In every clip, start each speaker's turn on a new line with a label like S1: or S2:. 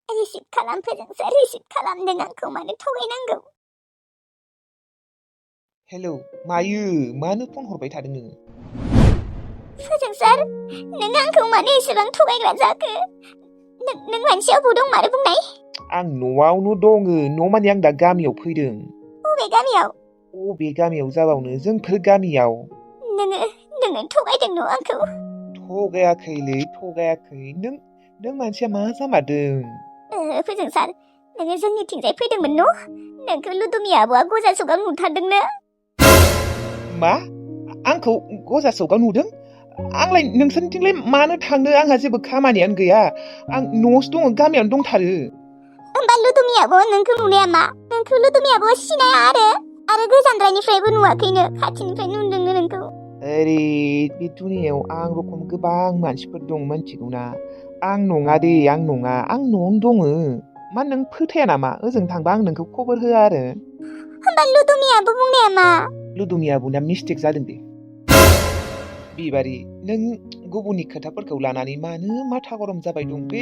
S1: Receive खालाम फोजोंसो receive खालामदों आंखौ मानो थगायनांगौ?
S2: हेलौ मायो मानो फन हरबाय थादों नोङो?
S1: फोजोंसार नों आंखौ मानो एसेबां थगायग्रा जाखो? नों मानसिया अबाव दं मारो बुंनाय?
S2: आं न'आवनो दङ। न' माने आं दा गामियाव फैदों।
S1: बबे गामियाव?
S2: बबे गामियाव जाबावनो जोंफोर गामियाव।
S1: नोङो थगायदों न' आंखौ?
S2: थगायाखैलै थगायाखै। नों मानसिया मा जामारदों?
S1: फोजोंसार नोङो जोंनिथिंजाय फैदोंमोन न'? नोंखौ लुदुमि आब'आ गजासगाव नुथारदोंनो।
S2: मा? आंखौ गजासगाव नुदों? आंलाय नोंसोरनिथिंलाय मानो थांनो? आंहा जेबो खामानियानो गैया। आं न'आवसो दङ, गामियावनो दंथारो।
S1: होमबा लुदुमि आब'आ नोंखौ नुनाया मा? नोंखौ लुदुमि आब'आ सिनाया आरो गोजानद्रायनिफ्रायबो नुवाखैनो, खाथिनिफ्राय नुदोंनो नोंखौ।
S2: ओरै बे दुनियाव आं रखम गोबां मानसिफोर दं मिथिगौना? आं नङा दे, आं नङा, आं न'आवनो दङ। मा नों फोथाया नामा? ओजों थांबा आं नोंखौ खबर होआ आरो।
S1: होमबा लुदुमि आब' बुंनाया मा?
S2: लुदुमि आब'ना मिस्टेक जादों दे। बिबारि, नों गुबुननि खोथाफोरखौ लानानै मानो माथा गरम जाबाय दं? बे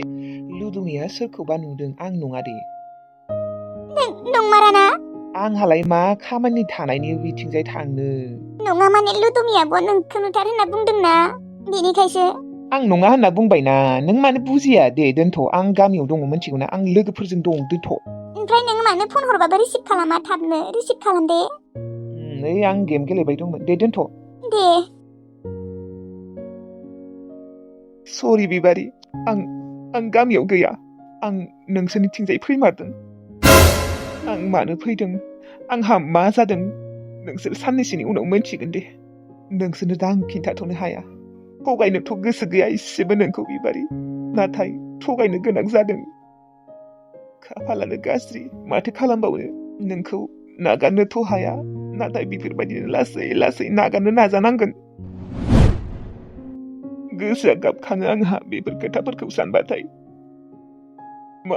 S2: लुदुमिया सोरखौबा नुदों, आं नङा दे।
S1: नंमाराना?
S2: आंहालाय मा खामानि थानायनि बिथिंजाय थांनो?
S1: नङा माने लुदुमि आब'आ नोंखौ नुथार होनना बुंदोंना, बेनिखायसो।
S2: आं नङा होनना बुंबायना, नों मानो बुजिया? दे दोनथ', आं गामियाव दङ मिथिगौना? आं लोगोफोरजों दं, दोनथ'।
S1: ओमफ्राय नों मानो फन हरबाबो रिसिभ खालामा? थाबनो रिसिभ खालाम दे।
S2: नै आं गेम गेलेबाय दंमोन, दे दोनथ'।
S1: दे।
S2: सरि बिबारि, आं गामियाव गैया। आं नोंसोरनिथिंजाय फैमारदों। आं मानो फैदों, आंहा मा जादों, नोंसोर साननैसोनि उनाव मोनथिगोन दे। नोंसोरनो दा आं खिन्थाथ'नो हाया। थगायनोथ' गोसो गैया इसेबो नोंखौ बिबारि, नाथाय थगायनो गोनां जादों। खाफालानो गाज्रि, माथो खालामबावनो। नोंखौ नागारनोथ' हाया, नाथाय बेफोरबायदिनो लासै लासै नागारनो नाजानांगोन। गोसोआ गाबखाङो आंहा बेफोर खोथाफोरखौ सानबाथाय। मा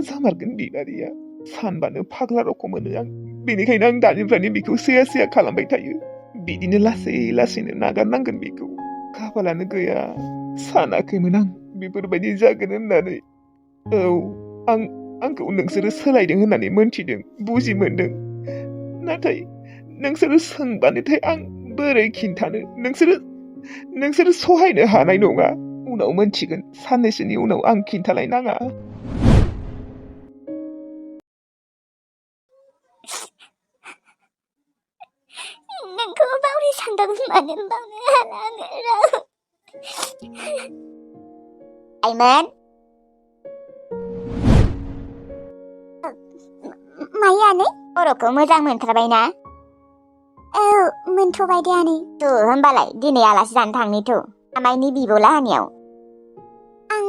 S2: जामारगोन बिबारिया? सानबानो फाग्ला रखम मोनो आं। बेनिखायनो आं दानिफ्रायनो बेखौ सैया सैया खालामबाय थायो। बिदिनो लासै लासैनो नागारनांगोन बेखौ। खाफालानो गैया, सानाखैमोन आं बेफोरबायदि जागोन होननानै। औ, आंखौ नोंसोरो सोलायदों होननानै मोनथिदों, बुजि मोनदों। नाथाय नोंसोरो सोंबानोथाय आं बोरै खिन्थानो? नोंसोरो सहायनो हानाय नङा। उनाव मोनथिगोन, साननैसोनि उनाव आं खिन्थालायनाङा।
S1: नोंखौ बावनो सानदों, मानो बावनो हाला आङो। आइमोन मायो आनै? बर'खौ मोजां मोनथारबायना? औ मोनथ'बाय दे आनै। होमबालाय दिनै आलासि जानो थांनिथ' आमाइनि बिब'लाहानियाव। आं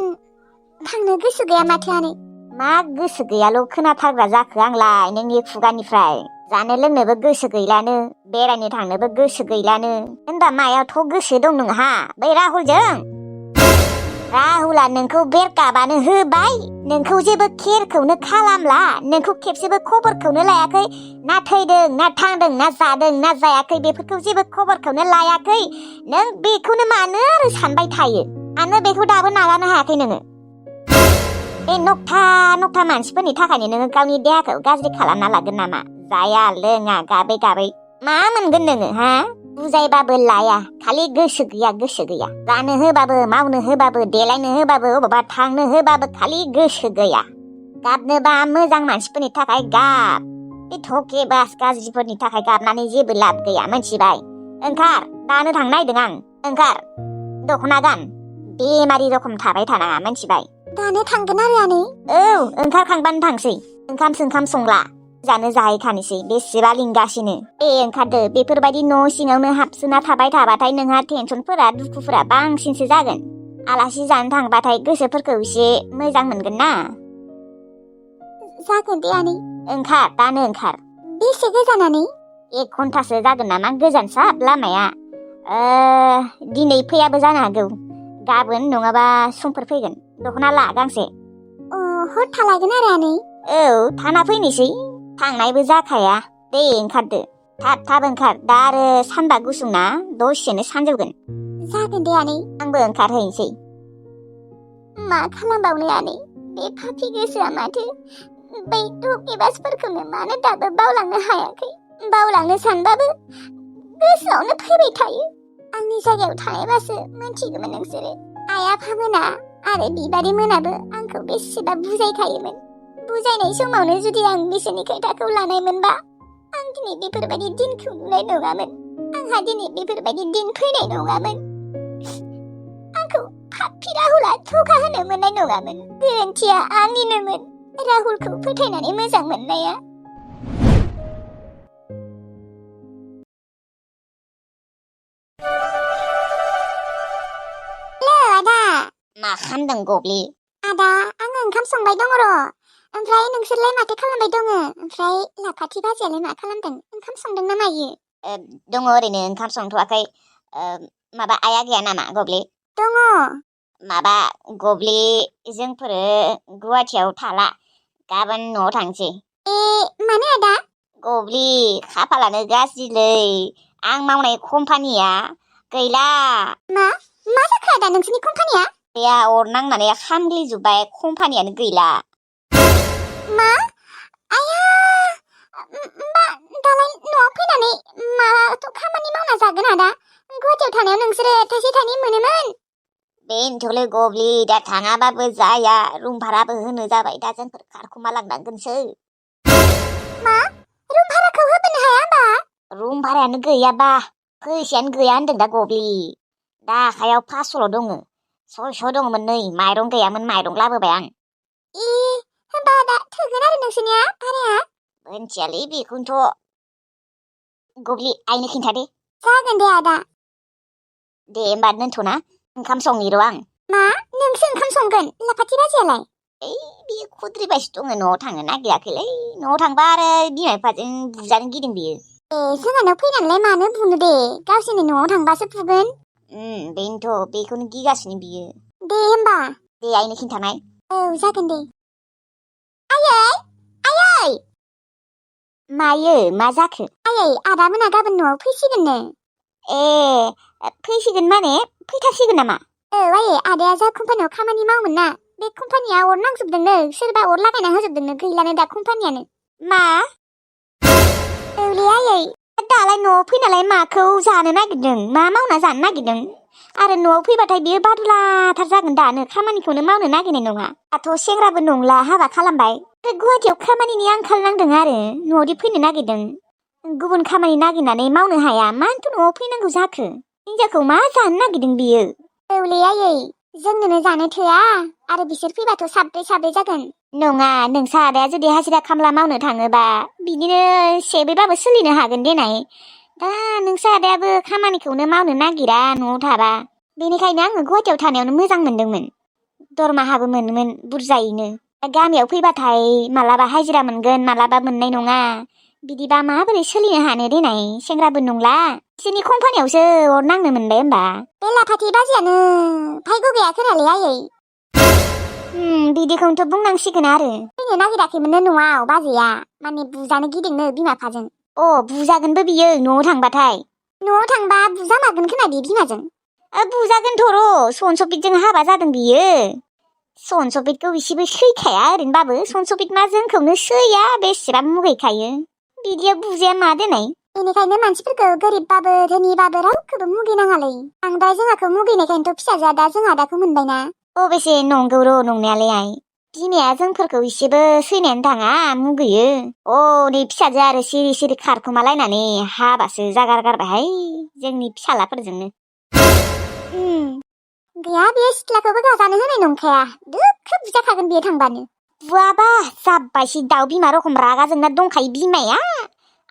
S1: थांनो गोसो गैया माथो आनै। मा गोसो गैयाल' खोनाथारग्रा जाखो आंलाय नोंनि खुगानिफ्राय? जानो लोंनोबो गोसो गैलानो, बेरायनो थांनोबो गोसो गैलानो। होनबा मायावथ' गोसो दं नोंहा? बै राहुलजों? राहुला नोंखौ बेरकाबानो होबाय, नोंखौ जेबो केरखौनो खालामला, नोंखौ खेबसेबो खबरखौनो लायाखै। ना थैदों, ना थांदों, ना जादों, ना जायाखै, बेफोरखौ जेबो खबरखौनो लायाखै। नों बेखौनो मानो आरो सानबाय थायो? आनो बेखौ दाबो नागारनो हायाखै नोङो? बे नकथा मानसिफोरनि थाखायनो नोङो गावनि देहाखौ गाज्रि खालामना लागोन नामा? जाया लोङा गाबै गाबै मा मोनगोन नोङो, हा? बुजायबाबो लाया, खालि गोसो गैया गोसो गैया। जानो होबाबो, मावनो होबाबो, देलायनो होबाबो, अबावबा थांनो होबाबो खालि गोसो गैया। गाबनोबा मोजां मानसिफोरनि थाखाय गाब, बे थके बास गाज्रिफोरनि थाखाय गाबनानै जेबो लाब गैया, मोनथिबाय? ओंखार, दानो थांनो नागिरदों आं। ओंखार, दख'ना गान, बेमारि रखम थाबाय थानाङा, मोनथिबाय? दानो थांगोन आरो आनै? औ, ओंखारखांबानो थांसै। ओंखाम सोंखाम संला, जानो जाहैखानोसै, बेसेबा लिंगासिनो। दे ओंखारदो, बेफोरबायदि न' सिङावनो हाबसोना थाबाय थाबाथाय नोंहा टेनसनफोरा, दुखुफोरा बांसिनसो जागोन। आलासि जानो थांबाथाय गोसोफोरखौ एसे मोजां मोनगोन ना? जागोन दे आनै। ओंखार, दानो ओंखार। बेसे गोजान आनै? 1 घन्टासो जागोन नामा गोजानसाब लामाया। दिनै फैयाबो जानो हागौ, गाबोन नङाबा समफोर फैगोन। दख'ना ला गांसे। हर थालायगोन आरो आनै? औ, थाना फैनोसै, थांनायबो जाखाया। दे ओंखारदो, थाब ओंखार, दा आरो सानबा गुसुंना, दसेनो सानजौगोन। जागोन दे आनै। आंबो ओंखारहैनोसै। मा खालामबावनो आनै बे फाफि गोसोआ माथो बै धुपनिबासफोरखौनो मानो दाबो बावलांनो हायाखै बावलांनो सानबाबो गोसोआवनो फैबाय थायो आंनि जायगायाव थानायबासो मोनथिगौमोन नोंसोरो आइ आफामोना आरो बिबारि मोनाबो आंखौ बेसेबा बुजायखायोमोन बुजायनाय समावनो जुदि आं बिसोरनि खोथाखौ लानायमोनबा आं दिनै बेफोरबायदि दिनखौ नुनाय नङामोन आंहा दिनै बेफोरबायदि दिन फैनाय नङामोन आंखौ फाफि राहुला धोखा होनो मोननाय नङामोन गोरोन्थिया आंनिनोमोन राहुलखौ फोथायनानै मोजां मोननाया आदा मा खामदों गब्लि आदा आङो ओंखाम संबाय दङ र' ओमफ्राय नोंसोरलाय माथो खालामबाय दङ ओमफ्राय लाफाथि बाजैयालाय मा खालामदों ओंखाम संदों ना मायो दङ ओरैनो ओंखाम संथ'वाखै माबा आइया गैया नामा गब्लि दङ माबा गब्लि जोंफोरो गुवाहाटियाव थाला गाबोन न'आव थांसै मानो आदा गब्लि खाफालानो गाज्रिलै आं मावनाय कम्पानिया गैला मा जाखो आदा नोंसोरनि कम्पानिया गैया अर नांनानै खामग्लिजोब्बाय कम्पानियानो गैला मा आया दालाय न'आव फैनानै माथ' खामानि मावना जागोन आदा गुवाहाटियाव थानायाव नोंसोरो थाइसे थाइनै मोनोमोन बेनोथ'लै गब्लि दा थाङाबाबो जाया रुम भाराबो होनो जाबाय दा जोंफोर खारखुमा लांनांगोनसो मा रुम भाराखौ होबोनो हाया होमबा रुम भारायानो गैयाबा फैसायानो गैया होनदों दा गब्लि दा आखायाव 500ल' दङ 600 दङमोन नै माइरं गैयामोन माइरं लाबोबाय आं होमबा दा थोगोन आरो नोंसोरनिया भाराया मोनथियालै बेखौनोथ' गब्लि आइनो खिन्थादे जागोन दे आदा दे होमबा दोनथ'ना ओंखाम संनि र' आं मा नोंसो ओंखाम संगोन लाफाथि बाजैयालाय बे खुद्रिबायसो दङ न'आव थांनो नागिराखैलै न'आव थांबा आरो बिमा बिफाजों बुजानो गिदों बियो जोंहानाव फैनानैलाय मानो बुनो दे गावसोरनि न'आव थांबासो बुगोन बेनोथ' बेखौनो गिगासिनो बियो दे होमबा दे आइनो खिन्थानाय औ जागोन दे आयै आयै मायो मा जाखो आयै आदामोना गाबोन न'आव फैसिगोननो फैसिगोन माने फैथारसिगोन नामा औ आयै आदाया जा कम्पानियाव खामानि मावोमोन ना बे कम्पानिया अर नांजोबदोंनो सोरबा अर लागायना होजोबदोंनो गैलानो दा कम्पानियानो मा औलै आयै दालाय न'आव फैनालाय माखौ जानो नागिरदों मा मावना जानो नागिरदों आरो न'आव फैबाथाय बियो बादुलाथार जागोन दानो खामानिखौनो मावनो नागिरनाय नङा दाथ' सेंग्राबो नंला हाबा खालामबाय गुवाहाटियाव खामानिनि आंखाल नांदों आरो न'आवदि फैनो नागिरदों गुबुन खामानि नागिरनानै मावनो हाया मानोथ' न'आव फैनांगौ जाखो हिन्जावखौ मा जानो नागिरदों बियो औलै आयै जोंनोनो जानो थोआ आरो बिसोर फैबाथ' साब्रै जागोन नङा नोंसा आदाया जुदि हाजिरा खामला मावनो थाङोबा बिदिनो सेबैबाबो सोलिनो हागोन देनाय दा नोंसा आदायाबो खामानिखौनो मावनो नागिरा न'आव थाबा बेनिखायनो आङो गुवाहाटियाव थानायावनो मोजां मोनदोंमोन दरमाहाबो मोनोमोन बुरजायैनो गामियाव फैबाथाय मालाबा हाजिरा मोनगोन मालाबा मोननाय नङा बिदिबा माबोरै सोलिनो हानो देनाय सेंग्राबो नंला बिसोरनि कम्पानियावसो अर नांनो मोनबाय होमबा बे लाफाथि बाजैयानो फायगौ गैया खोनालै आयै बिदिखौनोथ' बुंनांसिगोन आरो फैनो नागिराखैमोननो न'आव बाजैया माने बुजानो गिदिंनो बिमा बिफाजों बुजागोनबो बियो न'आव थांबाथाय न'आव थांबा बुजामारगोन खोना बे बिमाजों बुजागोनथ' र' सनसबितजों हाबा जादों बियो सनसबितखौ इसेबो सैखाया ओरैनोबाबो सनसबित मा जोंखौनो सैया बेसेबा मुगैखायो बिदियाव बुजाया मा देनाय बेनिखायनो मानसिफोरखौ गोरिबबाबो धोनिबाबो रावखौबो मुगैनाङालै बांद्राय जोंहाखौ मुगैनायखायनोथ' फिसाजोआ दा जों आदाखौ मोनबायना अबेसे नंगौ र' नंनायालाय आइ बिमाया जोंफोरखौ इसेबो सैनायानो थाङा मुगैयो नै फिसाजो आरो सिरि सिरि खारखोमालायनानै हाबासो जागार गारबायहाय जोंनि फिसालाफोरजोंनो गैया बेयो सिख्लाखौबो गाजानो होनाय नंखाया दोखो बुजाखागोन बेयो थांबानो बुआबा जाब्बायसि दाउ बिमा रखम रागा जोंना दंखायो बिमाया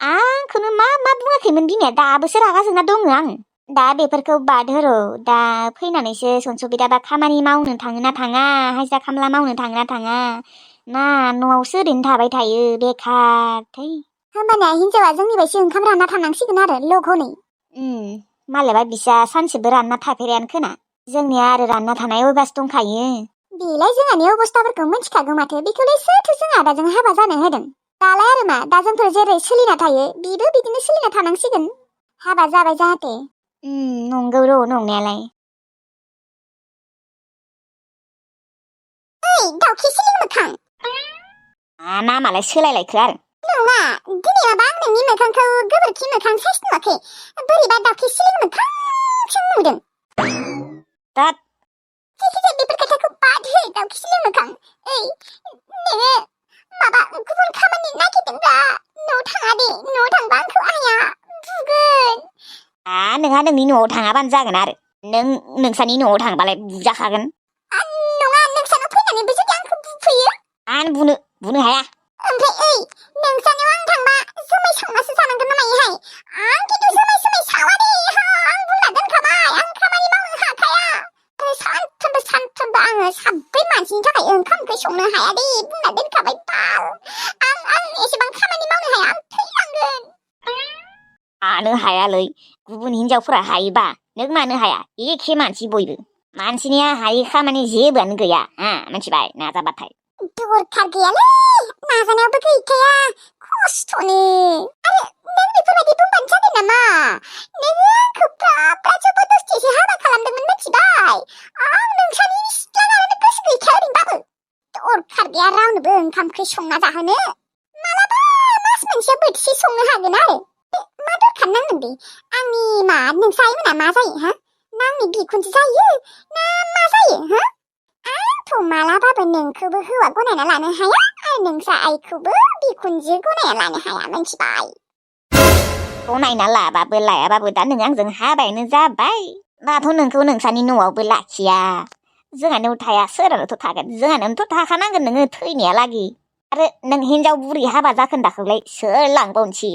S1: आंखौनो मा बुङाखैमोन बिमाया दाबोसो रागा जोंना दङ आं दा बेफोरखौ बादहोर' दा फैनानैसो सनसबिताबा खामानि मावनो थाङो ना थाङा हाजिरा खामला मावनो थाङो ना थाङा ना न'आवसो ओरैनो थाबाय थायो बेखार थै होमबानिया हिन्जावा जोंनिबायसो ओंखाम रानना थानांसिगोन आरो लगनै मालाबा बिसा सानसेबो रानना थाफेरायानो खोना जोंनिया आरो रानना थानाय अयबास दंखायो बेलाय जोंहानि अबस्थाफोरखौ मिथिखागौ माथो बेखौलाय सोरथो जों आदाजों हाबा जानो होदों दालाय आरो मा दा जोंफोर जेरै सोलिना थायो बिबो बिदिनो सोलिना थानांसिगोन हाबा जाबाय जाहाथे नंगौ र' नंनायालाय दाउखि सिलिं मोखां नामालाय सोलायलायखो आरो नङा दिनै माबा आं नोंनि मोखांखौ गोबोरखि मोखां साइज नुवाखै बोरैबा दाउखि सिलिं मोखांसो नुदों दा जायखिजाया बेफोर खोथाखौ बाद हो दाउखि सिलिं मोखां ओइ नोङो माबा गुबुन खामानि नागिरदोंब्ला न'आव थाङा दे न'आव थांबा आंखौ आइया बुगोन नोंहा नोंनि न'आव थाङाबानो जागोन आरो नोंसानि न'आव थांबालाय बुजाखागोन नङा नोंसानाव फैनानैबो जुदि आंखौ बुफैयो आं बुनो हाया ओमफ्राय ओइ नोंसानियाव आं थांबा जुमाय संनासो जानांगोन ना मायोहाय आं खिन्थु जुमाय सावा दे आं बुंना दोनखाबाय आं खामानि मावनो हाखाया सानफ्रोमबो आङो साब्रै मानसिनि थाखाय ओंखाम ओंख्रि संनो हाया दे बुंना दोनखाबाय बाल आं एसेबां खामानि मावनो हाया आं थैलांगोन मानो हायालै गुबुन हिनजावफोरा हायोबा नों मानो हाया एखे मानसि बयबो मानसिनिया हायै खामानि जेबोआनो गैया मिथिबाय नाजाबाथाय दरखार गैयालै नाजानायावबो गैखाया खस्थ'नो आरो नों बेफोरबायदि बुंबानो जादों नामा नोङो आंखौ ब्रा जबरदस्तिसो हाबा खालामदोंमोन मिथिबाय आं नोंसानि सिख्ला लानो गोसो गैखाया ओरैनोबाबो दरखार गैया रावनोबो ओंखाम ओंख्रि संना जाहोनो मालाबा मास मोनसेयाव बोथिसे संनो हागोन आरो मा दरखार नांगोन दे आंनि नोंसा आइमोना मा जायो ना आंनि बिखुनजो जायो ना मा जायो आंथ' मालाबाबो नोंखौबो हौवा गनायना लानो हाया आरो नोंसा आइखौबो बिखुनजो गनायना लानो हाया मिथिबाय गनायना लाबाबो लायाबाबो दा नों आंजों हाबायानो जाबाय दाथ' नोंखौ नोंसानि न'आवबो लाखिया जोंहानाव थाया सोरानोथ' थागोन जोंहानोथ' थाखानांगोन नोङो थैनायालागै आरो नों हिनजाव बुरि हाबा जाखोन्दाखौलाय सोर लांबावनोसै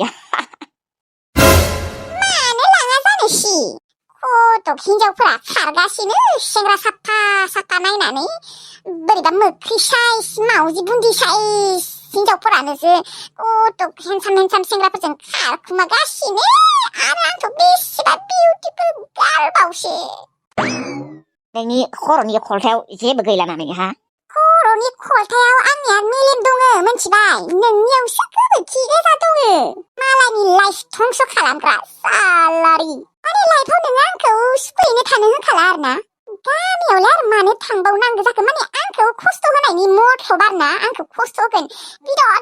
S1: मानो लाङा जानोसै खथ' हिनजावफोरा खारगासिनो सेंग्रा साफा नायनानै बोरैबा मोख्रि साइज मावजि बुन्दि साइज हिनजावफोरानोसो खथ' हेन्साम सेंग्राफोरजों खारखुमागासिनो आरो आंथ' बेसेबा बिउटिफुल गार्लबावसो नोंनि खर'नि खलथायाव जेबो गैला नामा खर'नि खलथायाव आंनिया मेलेम दङ मिथिबाय नोंनियावसो गोबोरखि गोजा दङ मालायनि लाइफ धंस खालामग्रा सालारि माने लाइफआव नोङो आंखौ सुखुयैनो थानो होखाला आरोना गामियावलाय आरो मानो थांबावनांगौ जाखो माने आंखौ खस्थ' होनायनि मथलब आरोना आंखौ खस्थ' होगोन बिराद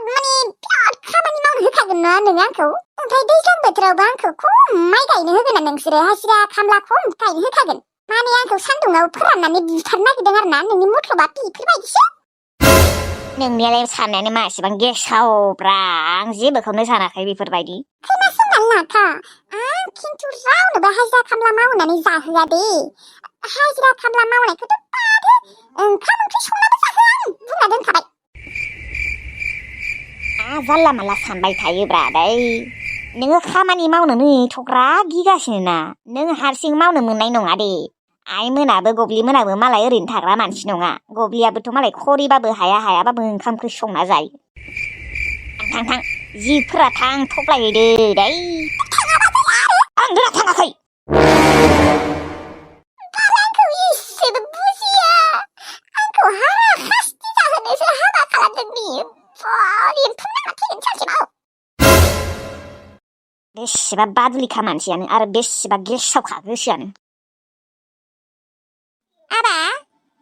S1: खामानि मावनो होखागोन ना नोङो आंखौ ओमफ्राय दैज्लां बोथोरावबो आंखौ खम माइ गायनो होगोन ना नोंसोरो हाजिरा खामला खम गायनो होखागोन माने आंखौ सान्दुङाव फोराननानै बुथारनो नागिरदों आरोना नोंनि मथलबा बेफोरबायदिसो नोंनियालाय साननायानो मा एसेबां गेसावब्रा आं जेबोखौनो सानाखै बेफोरबायदि खोनासंनानै लाखा आं खिन्थु रावनोबो हाजिरा खामला मावनानै जाहोआ दे हाजिरा खामला मावनायखौथ' बादो ओंखाम ओंख्रि संनाबो जाहोआ आं बुंना दोनखाबाय जानला मानला सानबाय थायोब्रा दै नोङो खामानि मावनोनो एथ'ग्रा गिगासिनो ना नों हारसिं मावनो मोननाय नङा दे आइमोनाबो गब्लिमोनाबो मालाय ओरैनो थाग्रा मानसि नङा गब्लियाबोथ' मालाय खरिबाबो हायाबाबो ओंखाम ओंख्रि संना जायो थां जिफोरा थां थफ्लायहैदो दै आं थाङाखै आंखौ इसेबो बुजिया आंखौ हारा खास्ति जाहोनोसो हाबा खालामदों बियो बेसेबा बादुलिखा मानसियानो आरो बेसेबा गेसावखा गोसोआनो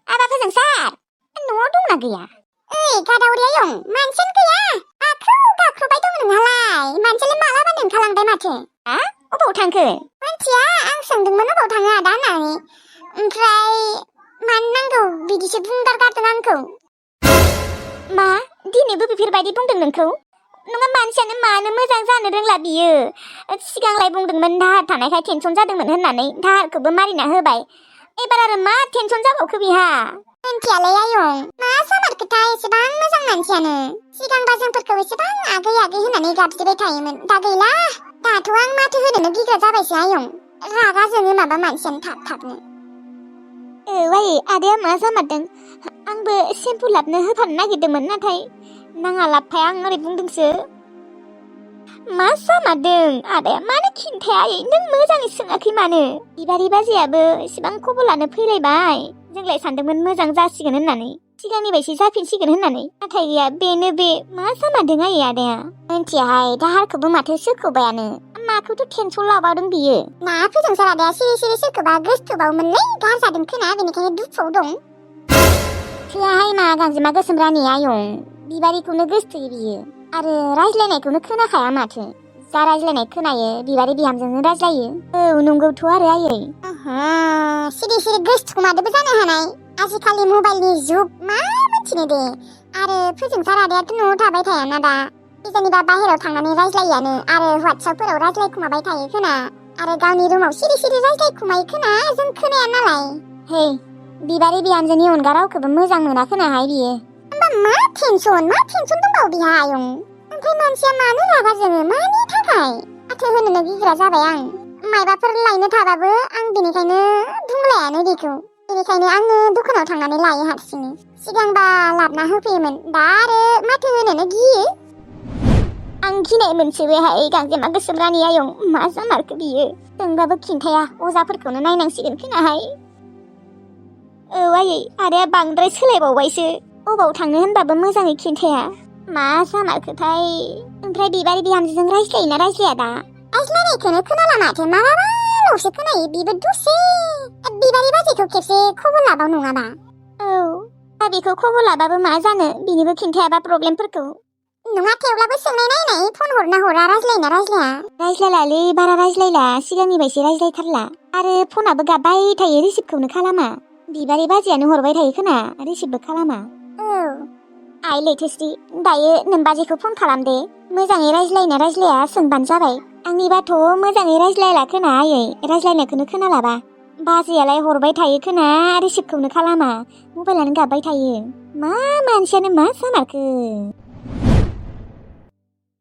S1: आबा फोजोंसार न'आव दंना गैया ओइ गादावरि आयं मानसियानो गैया गाख्रबाय दं नोंहालाय मानसियालाय मालाबानो ओंखारलांबाय माथो अबाव थांखो मानसिया आं सोंदोंमोन अबाव थाङो आदा होननानै ओमफ्राय मानो नांगौ बिदिसो बुंगारगारदों आंखौ मा दिनैबो बेफोरबायदि बुंदों नोंखौ नङा मानसियानो मानो मोजां जानो रोंला बियो सिगांलाय बुंदोंमोन दाहार थानायखाय टेनसन जादोंमोन होननानै दाहारखौबो मारिना होबाय एबार आरो मा टेनसन जाबावखो बिहा मिन्थियालै आयं मा सामार खोथा एसेबां मोजां मानसियानो सिगांबा जोंफोरखौ एसेबां आगै होननानै गाबज्रिबाय थायोमोन दा गैला दाथ' आं माथो होनोनो गिग्रा जाबायसो आयं रागा जोङो माबा मानसियानो थाबनो वाइ आदाया मा जामारदों आंबो सेम्पु लाबनो होफानो नागिरदोंमोन नाथाय नाङा लाबफाय आं ओरै बुंदोंसो मा जामारदों आदाया मानो खिन्थाया नों मोजाङै सोङाखै मानो बिबारि बाजैयाबो एसेबां खबर लानो फैलायबाय जोंलाय सानदोंमोन मोजां जासिगोन होननानै सिगांनि बायदि जाफिनसिगोन होननानै नाथाय गैया बेनो बे मा जामारदों आदाया मिन्थियाहाय दाहारखौबो माथो सोरखौबायानो माखौथ' टेनसन लाबावदों बियो ना फोजोंसार आदाया सिरि सोरखौबा गोसोथोबावोमोनलै गारजादों खोना बेनिखायनो दुखुआव दं सोआहाय मा गांजेमा गोसोम रानि आयं बिबारिखौनो गोसथोयो बियो आरो रायज्लायनायखौनो खोनाखाया माथो जा रायज्लायनाय खोनायो बिबारि बिहामजोंनो रायज्लायो औ नंगौथ' आरो आयै सिरि सिरि गोसथोमादोबो जानो हानाय आजिखालि मबाइलनि जुग मा मोनथिनो दे आरो फोजोंसार आदायाथ' न'आव थाबाय थायाना दा जेनेबा बाहेरायाव थांनानै रायज्लायानो आरो WhatsAppफोराव रायज्लायखुमाबाय थायो खोना आरो गावनि रुमाव सिरि सिरि रायज्लायखुमायो खोना जों खोनाया नालाय हे बिबारि बिहामजोनि अनगा रावखौबो मोजां मोना खोनाहाय बियो होमबा मा टेनसन दंबावो बिहा आयं ओमफ्राय मानसिया मानो रागा जोङो मानि थाखाय आथो होनोनो गिग्रा जाबाय आं मायबाफोर लायनो थाबाबो आं बेनिखायनो बुंलायानो बेखौ बेनिखायनो आङो दखानाव थांनानै लायो हारसिंनो सिगांबा लाबना होफैयोमोन दा आरो माथो होनोनो गियो आं गिनाय मोनसोबायहाय गांजेमा गोसोम रानि आयं मा जामारखो बियो जोंबाबो खिन्थाया अजाफोरखौनो नायनांसिगोन खोनाहाय औ आयै आदाया बांद्राय सोलायबावबायसो अबाव थांनो होनबाबो मोजाङै खिन्थाया मा जामारखोथाय ओमफ्राय बिबारि बिहामजोजों रायज्लायोना रायज्लाया दा रायज्लायनायखौनो खोनाला माथो माबाल'सो खोनायो बिबो दसे बिबारि बाजैखौ खेबसे खबर लाबाव नङाबा औ दा बेखौ खबर लाबाबो मा जानो बिनिबो खिन्थायाबा प्रब्लेमफोरखौ नङा थेवब्लाबो सोंनाय नायनाय फन हरना हरा रायज्लायना रायज्लायालालै बारा रायज्लायला सिगांनि बायदि रायज्लायथारला आरो फनाबो गाबबाय थायो रिसिभखौनो खालामा बिबारि बाजैयानो हरबाय थायो खोना रिसिभबो खालामा औ आइ लैथोस्रि दायो नों बाजैखौ फन खालामदे मोजाङै रायज्लायना रायज्लाया सोंबानो जाबाय आंनिबाथ' मोजाङै रायज्लायला खोना आयै रायज्लायनायखौनो खोनालाबा बाजैयालाय हरबाय थायो खोना रिसिभखौनो खालामा मबाइलानो गाबबाय थायो मा मानसियानो मा जामारखो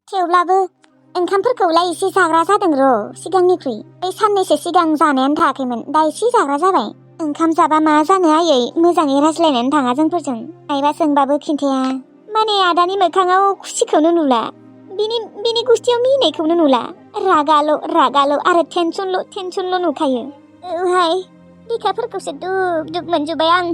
S1: थेवब्लाबो ओंखामफोरखौलाय एसे जाग्रा जादों र' सिगांनिख्रुइ बै साननैसो सिगां जानायानो थायाखैमोन दा एसे जाग्रा जाबाय ओंखाम जाबा मा जानो आयै मोजाङै रायज्लायनानै थाङा जोंफोरजों मायबा सोंबाबो खिन्थाया माने आदानि मोखाङाव खुसिखौनो नुला बिनि गुस्थियाव मिनिनायखौनो नुला रागाल' आरो टेनसनल' नुखायो औहाय बिखाफोरखौसो दुब दुब मोनजोब्बाय आं